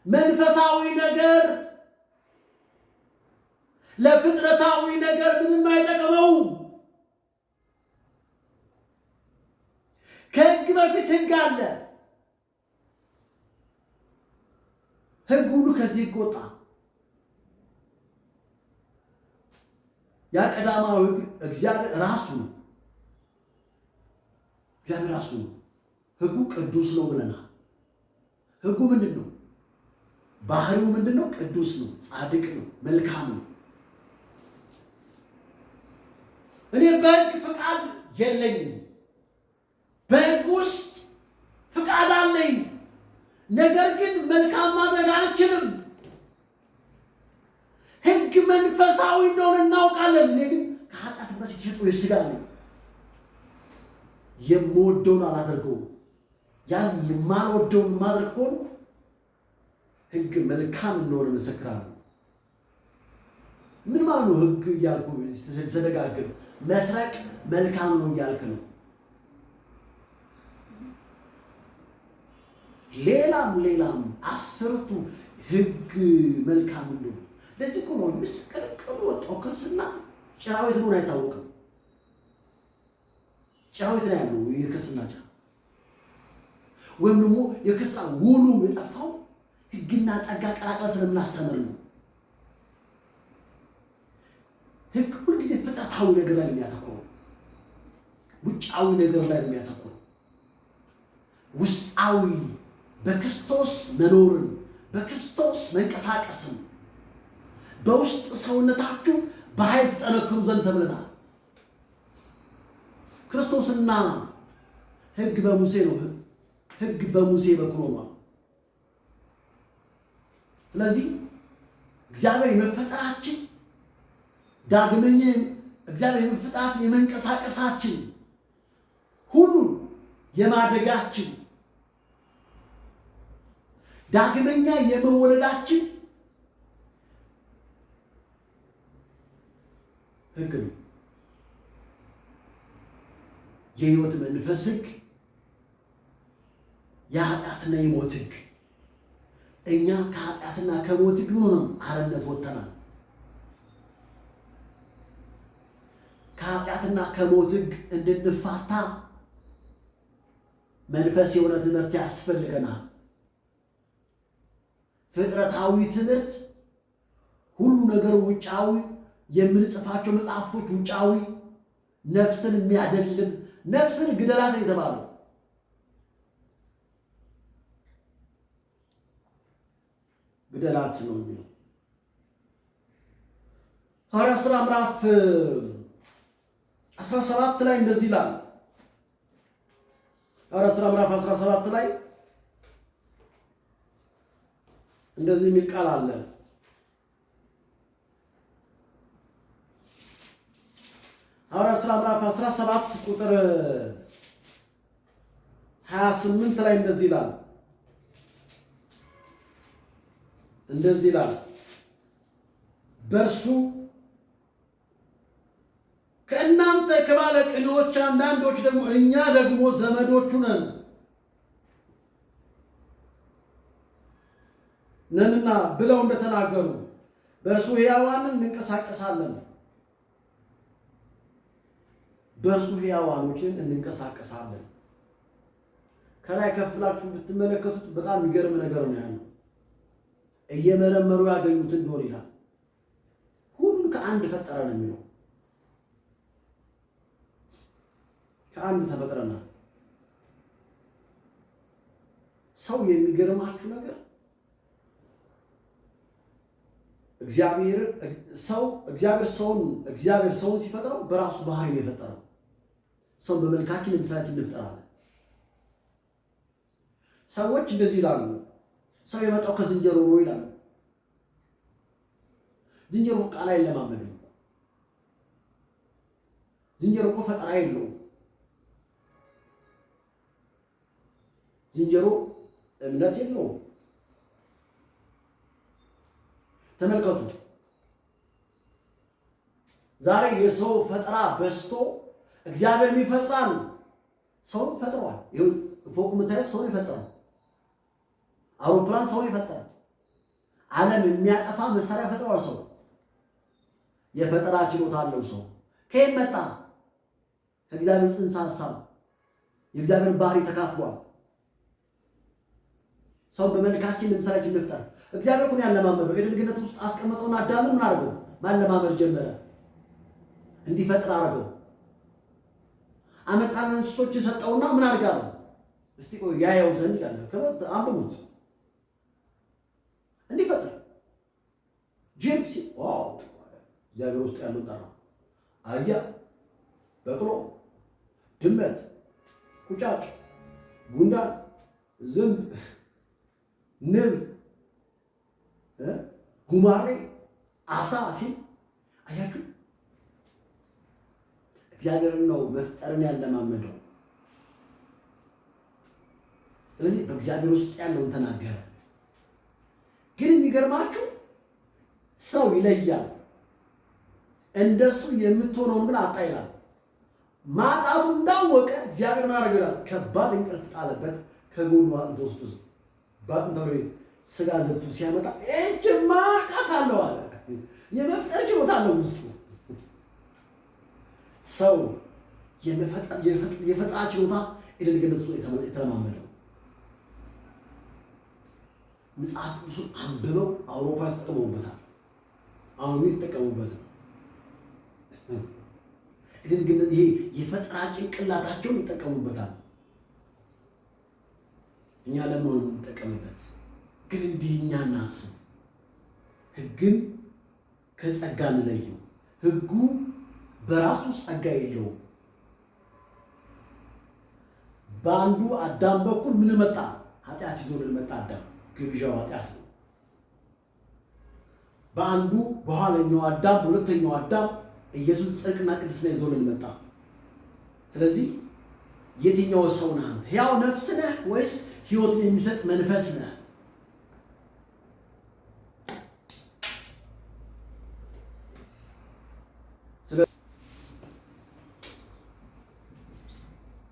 መንፈሳዊ ነገር ለፍጥረታዊ ነገር ምንም አይጠቅመው። ከሕግ በፊት ሕግ አለ። ሕግ ሁሉ ከዚህ ሕግ ወጣ። ያ ቀዳማዊ ሕግ እግዚአብሔር ራሱ ነው። እግዚአብሔር ራሱ ነው። ሕጉ ቅዱስ ነው ብለናል። ሕጉ ምንድን ነው? ባህሪው ምንድን ነው? ቅዱስ ነው፣ ጻድቅ ነው፣ መልካም ነው። እኔ በሕግ ፍቃድ የለኝም። በሕግ ውስጥ ፍቃድ አለኝ፣ ነገር ግን መልካም ማድረግ አልችልም። ሕግ መንፈሳዊ እንደሆነ እናውቃለን። እኔ ግን ከኃጢአት በታች የተሸጥኩ የሥጋ ነኝ። የምወደውን አላደርገውም። ያን የማልወደውን ማድረግ ከሆንኩ ሕግ መልካም እንደሆነ መሰክራለሁ። ምን ማለት ነው? ሕግ እያልኩ ስደጋግም መስረቅ መልካም ነው እያልክ ነው። ሌላም ሌላም አስርቱ ሕግ መልካም እንደሆነ። ለዚህ እኮ ነው ምስቅልቅሉ ወጣው። ክርስትና ጭራዊት እንደሆነ አይታወቅም። ጭራዊት ላይ ያለው የክርስትና ጭራ ወይም ደግሞ የክርስትና ውሉ የጠፋው ሕግና ጸጋ ቀላቅለን ስለምናስተምር ነው። ሕግ ሁልጊዜ ፍጥረታዊ ነገር ላይ ነው የሚያተኩረው፣ ውጫዊ ነገር ላይ ነው የሚያተኩረው። ውስጣዊ በክርስቶስ መኖርን፣ በክርስቶስ መንቀሳቀስን፣ በውስጥ ሰውነታችሁ በኃይል ትጠነክሩ ዘንድ ተብለናል። ክርስቶስና ሕግ በሙሴ ነው። ሕግ በሙሴ በኩል ሆኗል። ስለዚህ እግዚአብሔር የመፈጠራችን፣ ዳግመኛ እግዚአብሔር የመፈጠራችን፣ የመንቀሳቀሳችን፣ ሁሉን የማደጋችን፣ ዳግመኛ የመወለዳችን ሕግ ነው። የሕይወት መንፈስ ሕግ፣ የኃጢአትና የሞት ሕግ። እኛ ከኃጢአትና ከሞት ሕግ ምን ሆነን አርነት ወጥተናል። ከኃጢአትና ከሞት ሕግ እንድንፋታ መንፈስ የሆነ ትምህርት ያስፈልገናል። ፍጥረታዊ ትምህርት ሁሉ ነገር ውጫዊ፣ የምንጽፋቸው መጽሐፍቶች ውጫዊ፣ ነፍስን የሚያደልብ፣ ነፍስን ግደላት የተባለው ግደላት ነው የሚለው። ሐዋርያት ሥራ ምዕራፍ 17 ላይ እንደዚህ ይላል። ሐዋርያት ሥራ ምዕራፍ 17 ላይ እንደዚህ የሚል ቃል አለ። ሐዋርያት ሥራ ምዕራፍ 17 ቁጥር 28 ላይ እንደዚህ ይላል። እንደዚህ ይላል፣ በእርሱ ከእናንተ ከባለ ቅኔዎች አንዳንዶች ደግሞ እኛ ደግሞ ዘመዶቹ ነንና ብለው እንደተናገሩ በእርሱ ሕያዋንን እንንቀሳቀሳለን። በእርሱ ሕያዋኖችን እንንቀሳቀሳለን። ከላይ ከፍላችሁ ብትመለከቱት በጣም የሚገርም ነገር ነው ያለው። እየመረመሩ ያገኙት እንደሆነ ይላል። ሁሉን ከአንድ ፈጠረ ነው የሚለው። ከአንድ ተፈጥረናል። ሰው የሚገርማችሁ ነገር እግዚአብሔር ሰው እግዚአብሔር ሰውን እግዚአብሔር ሰውን ሲፈጥረው በራሱ ባህሪ ነው የፈጠረው። ሰው በመልካችን በምሳሌያችን እንፍጠር አለ። ሰዎች እንደዚህ ይላሉ። ሰው የመጣው ከዝንጀሮ ነው ይላሉ። ዝንጀሮ ቃል አይለማመድም። ዝንጀሮ እኮ ፈጠራ የለውም። ዝንጀሮ እምነት የለውም። ተመልከቱ፣ ዛሬ የሰው ፈጠራ በዝቶ እግዚአብሔር ይፈጥራል። ሰውን ፈጥሯል። ይኸው ፎቅ የምታዩት ሰውን የፈጠረው፣ አውሮፕላን ሰውን የፈጠረው። ዓለም የሚያጠፋ መሳሪያ ፈጥሯል ሰው። የፈጠራ ችሎታ አለው ሰው። ከየት መጣ? ከእግዚአብሔር ጽንሰ ሐሳብ የእግዚአብሔር ባህሪ ተካፍሏል። ሰው በመልካችን ለምሳሌችን እንፍጠር። እግዚአብሔር እኮ ነው ያለማመደው። ኤደን ገነት ውስጥ አስቀመጠውና አዳምን ምን አደረገው? ማለማመድ ጀመረ። እንዲፈጥር አደረገው። አመጣና እንስሶችን ሰጠውና ምን አድርጋለሁ? እስቲ ቆይ ያየው ዘንድ ይላል። አንብቡት። እንዲፈጥር ጅብ wow እግዚአብሔር ውስጥ ያለውን ጠራ። አህያ፣ በቅሎ፣ ድመት፣ ቁጫጭ፣ ጉንዳን፣ ዝንብ፣ ንብ፣ ጉማሬ፣ አሳ ሲል አያችሁ። እግዚአብሔርን ነው መፍጠርን ያለማመደው። ስለዚህ በእግዚአብሔር ውስጥ ያለውን ተናገረ። ግን የሚገርማችሁ ሰው ይለያል። እንደሱ የምትሆነውን ግን አጣ ይላል። ማጣቱ እንዳወቀ እግዚአብሔር ምን አደረገው ይላል? ከባድ እንቅልፍ ጣለበት። ከጎኑ አጥንት ወስዶ በአጥንት ላይ ስጋ ዘብቶ ሲያመጣ እጅማ አውቃታለሁ አለ። የመፍጠር ችሎታ አለው ውስጡ። ሰው የፈጠራ ችሎታ ኤደን ገነት ውስጥ የተለማመደው። መጽሐፍ ቅዱስን አንብበው አውሮፓ ተጠቅመውበታል። አሁን የተጠቀሙበት ነው። ኤደን ገነት ይሄ የፈጠራ ጭንቅላታቸውን ይጠቀሙበታል። እኛ ለምን ነው የምንጠቀምበት? ግን እንዲህ እኛ እናስብ። ሕግን ከጸጋ እንለየው። ሕጉ በራሱ ጸጋ የለውም። በአንዱ አዳም በኩል ምን መጣ? ኃጢአት ይዞልን መጣ። አዳም ግብዣው ኃጢአት ነው። በአንዱ በኋለኛው አዳም በሁለተኛው አዳም ኢየሱስ ጽድቅና ቅድስና ይዞልን መጣ። ስለዚህ የትኛው ሰው ነህ አንተ? ሕያው ነፍስ ነህ ወይስ ሕይወትን የሚሰጥ መንፈስ ነህ?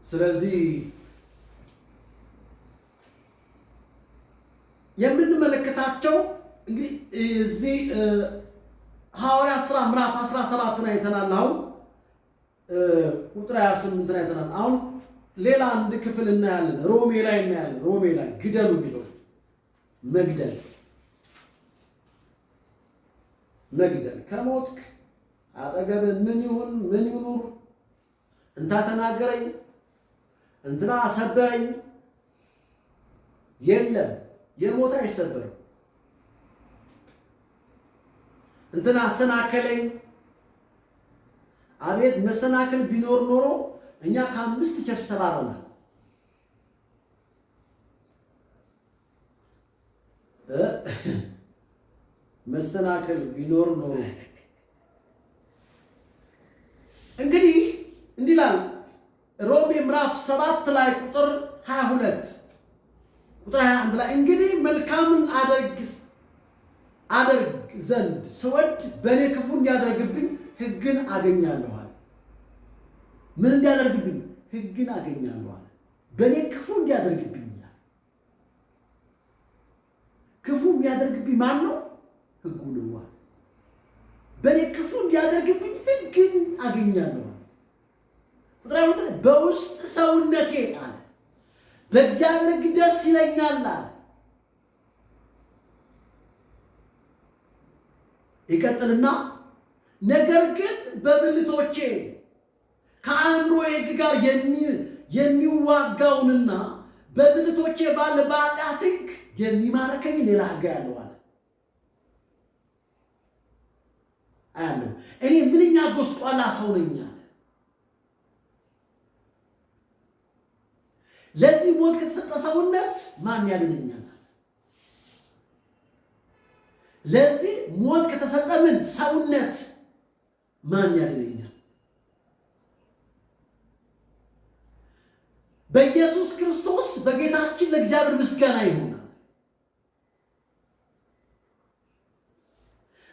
ስለዚህ የምንመለከታቸው እንግዲህ እዚህ ሐዋርያት ሥራ ምዕራፍ 17 ላይ አይተናል። አሁን ቁጥር 28 ላይ አይተናል። አሁን ሌላ አንድ ክፍል እናያለን። ሮሜ ላይ እናያለን። ሮሜ ላይ ግደሉ የሚለው መግደል መግደል ከሞትክ አጠገብህ ምን ይሁን ምን ይኑር፣ እንታ ተናገረኝ፣ እንትና ሰበረኝ፣ የለም የሞተ አይሰበርም። እንትና አሰናከለኝ፣ አቤት መሰናክል ቢኖር ኖሮ እኛ ከ5 church ተባረናል። መሰናክል ቢኖር ኖሮ እንግዲህ እንዲህ ይላል ሮሜ ምዕራፍ 7 ላይ ቁጥር 22 ቁጥር 21 ላይ እንግዲህ መልካምን አደርግ ዘንድ ስወድ በእኔ ክፉ እንዲያደርግብኝ ሕግን አገኛለሁ አለ። ምን እንዲያደርግብኝ? ሕግን አገኛለሁ አለ። በእኔ ክፉ እንዲያደርግብኝ ይላል። ክፉ የሚያደርግብኝ ማን ነው? ሕጉ ነው አለ። በእኔ ክፉ እንዲያደርግብኝ ሕግን አገኛለሁ አለ። ቁጥር 22 በውስጥ ሰውነቴ አለ በእግዚአብሔር ሕግ ደስ ይለኛል አለ። ይቀጥልና ነገር ግን በብልቶቼ ከአእምሮዬ ሕግ ጋር የሚዋጋውንና በብልቶቼ ባለ በኃጢአት ሕግ የሚማርከኝ ሌላ ሕግ ያለው አለ አያለሁ። እኔ ምንኛ ጎስቋላ ሰው ነኝ አለ። ለዚህ ሞት ከተሰጠ ሰውነት ማን ያድነኛል? ለዚህ ሞት ከተሰጠ ምን ሰውነት ማን ያድነኛል? በኢየሱስ ክርስቶስ በጌታችን ለእግዚአብሔር ምስጋና ይሁን።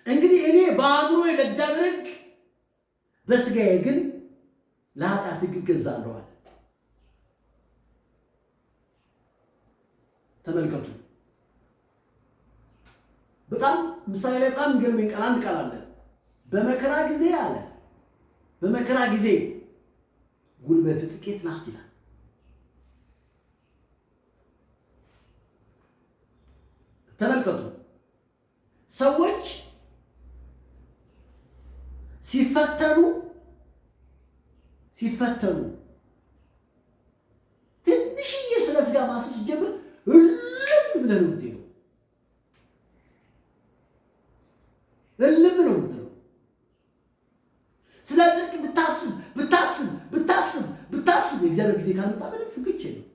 እንግዲህ እኔ በአእምሮዬ ለእግዚአብሔር ሕግ በስጋዬ ግን ለኃጢአት ሕግ እገዛለሁ አለ። ተመልከቱ። በጣም ምሳሌ ላይ በጣም የሚገርመኝ ቃል አንድ ቃል አለ። በመከራ ጊዜ አለ፣ በመከራ ጊዜ ጉልበት ጥቂት ናት ይላል። ተመልከቱ፣ ሰዎች ሲፈተኑ ሲፈተኑ ትንሽዬ ስለ ስጋ ማሰብ ሲጀምር እልም ብለህ ነው የምትሄደው። እልም ነው የምትለው። ስለ ጽድቅ ብታስብ ብታስብ ብታስብ ብታስብ የእግዚአብሔር ጊዜ ካልመጣ ምንም ፍንክች የለም።